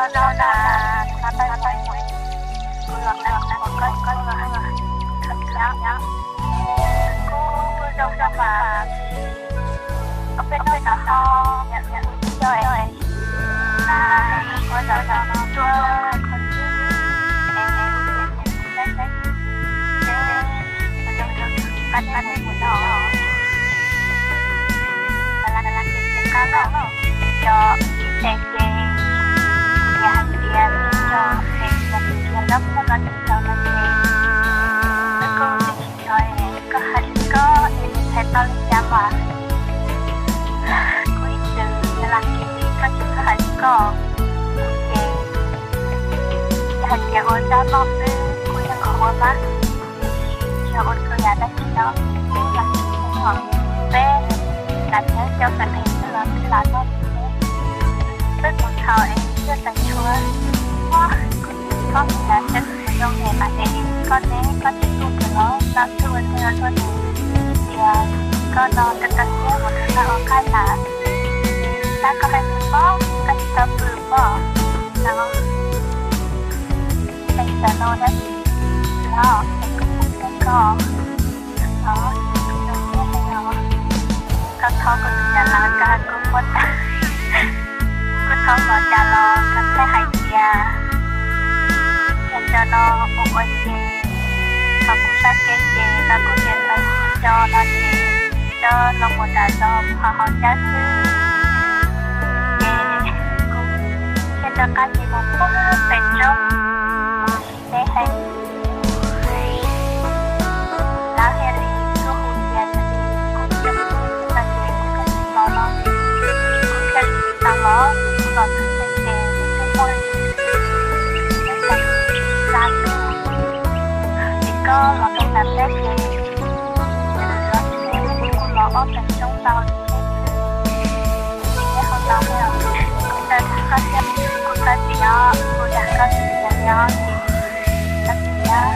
Kuv los tau mus, kuv los tau mus, koj koj los, koj tias kuv kuj zoo zoo mas, koj peb noj tau tau, kuv coj es na, kuv los tau tuaj, koj koj hais li koj es hais tau li cas mas, kuv ib txwm yog las kiv koj tsis txhob hais li koj, kuv ces yog hais tias ua zaj noj xwb kuv yeej qhov ua mas, tsis yog ua txhua yam dab tsi no, kuv yog kuv xwb no, peb lam nyob cov fam phem xwb los twb lam noj xwb, peb tus thaum es twb tag tshuav, kuv tsis txhob mus yam thiab tus zoo es mas es koj neb koj tsis tuaj kuv los tau tuaj ua ntej ua luaj nws tias koj no koj tau siab mus koj ua qaib tas, tab koj hais tus pob koj tsis tau pw pob no, es tam no dab tsi los es kuv pum koj, koj txhob kuv tus yam las koj kuv muab tag, kuv txhob los cas los koj txhais hais tias yog cov no ua ua ces, thaum kuv sab kev ces koj kuj tias tau cov no ces cov no mus tas los ho ho cab xwb, ces kuv thiaj rov qab ces mus puag pem roob, kuv tsis teb hais lawv thiaj li tuaj hu tias kuv cia kuv tsis tau ces kuv kawg tsis los no, kuv thiaj li tsis tau los, kuv los txog ces ces twb muaj ib tug txiv neej xa tuaj, ces koj los tau tas teb ces los txog kuv kuj los ob pem roob tau li teb xwb, ces neb ho tau me os, kuv txawm dag koj thiab, kuv txawm tias kuv dag koj tsis tias li os ces koj tias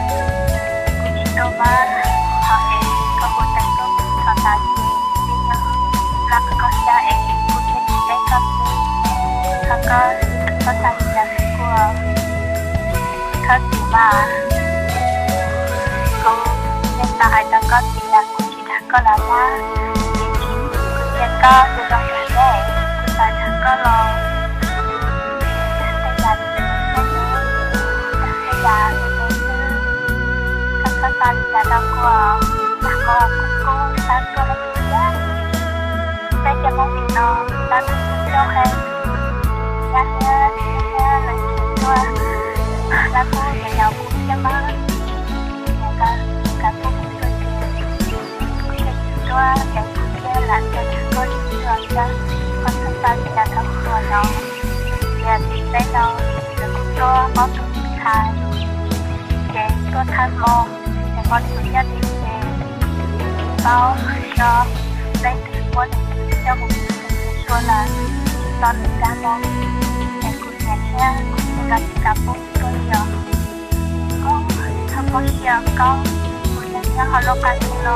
kuv tsis tuaj mas, thaum es koj hu tas tuaj kuv tsis tau tas ces kuv yeej nyob laj qhov koj xyab es kuv thiaj tsis teb koj xwb, kuv thov koj, koj txhob li cas rau kuv, kuv thov txim mas, kuv yeej tau hais rau koj tias kuv tsis dag koj lawm mas, ces kuv tias koj tus zoo kawg ne, kuv txawm dag koj los dag tej yam tsis zoo xwb, dag tej yam zoo xwb, koj txhob xav li cas rau kuv, dag koj kuv kuj xav tuaj hais tias peb cov Hmoob tim no tab tom coob heev, nyab thiab txiv thiab lawv tsis tuaj, tab kuj yog yog kuv thiab mas, kuv thiaj tsis tuaj ces kuv thiaj tsis tuaj ces kuv thiaj lam tau dag koj li los xyab, koj txhob xav li cas rau kuv no, tias tim teb no lawv kuj tuaj ob tug ntxhais ces tuaj thab hmo, ces hmo tus nyob tim ces tsis paub tso, leej twg muab nws coj mus mus tuag lawm, tsis tau nws dag no, ces kuv niam thiab kuv txiv nkawd tsis kam pub tuaj li os. Koj txhob mob siab koj, kuv yeej nyob hauv lub qab ntuj no,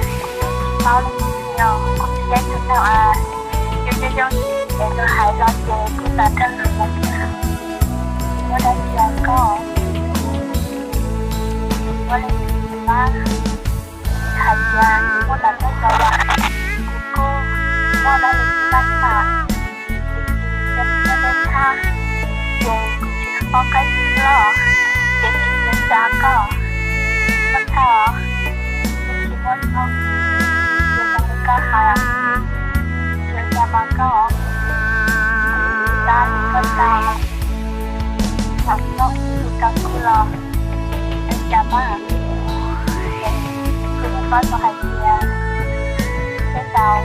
kuv yeej tsis paub leej twg li os, kuv tsis yog tus tau as, yus yog yog es luag hais los ces kuv txawm dag lus los tiag, tsis muaj dab tsi os koj, tsis muaj leej twg li mas, hais tias tsis muaj tas teb tau los kuv kuj muaj dab li tsis pab li mas, tsis tsis yog tsis muaj dej tshaj, ces kuv tsis paub qab tsis loj, ces tsis txav koj, koj txhob, kuv tsis muaj txhob, ces zoo li koj hais, ces cas mas koj, kuv tsis xav li koj xav, thaum no kuv tsis tau kuv los, es cas mas, ces kuv yeej paub tau hais tias tej zaum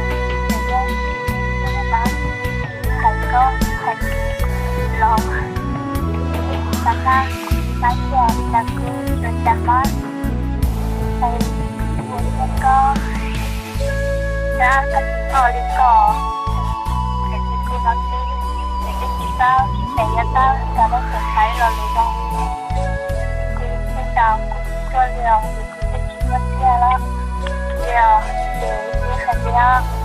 ces yeej tsis tau hais koj hais kuv los, kuv yeej tsis xav naj, kuv tsis xav tiag li cas kuv, es cas mas, es kuv ua thiab koj, tab koj tsis txhob li koj, es kuv los tib, es kuv tsis paub es yog tab cas lawv txawm hais los lus zoo li, kuv tej zaum kuv tsis tuaj li os, kuv twb tsis muaj tiag lawm, li os, ces kuv hais li os.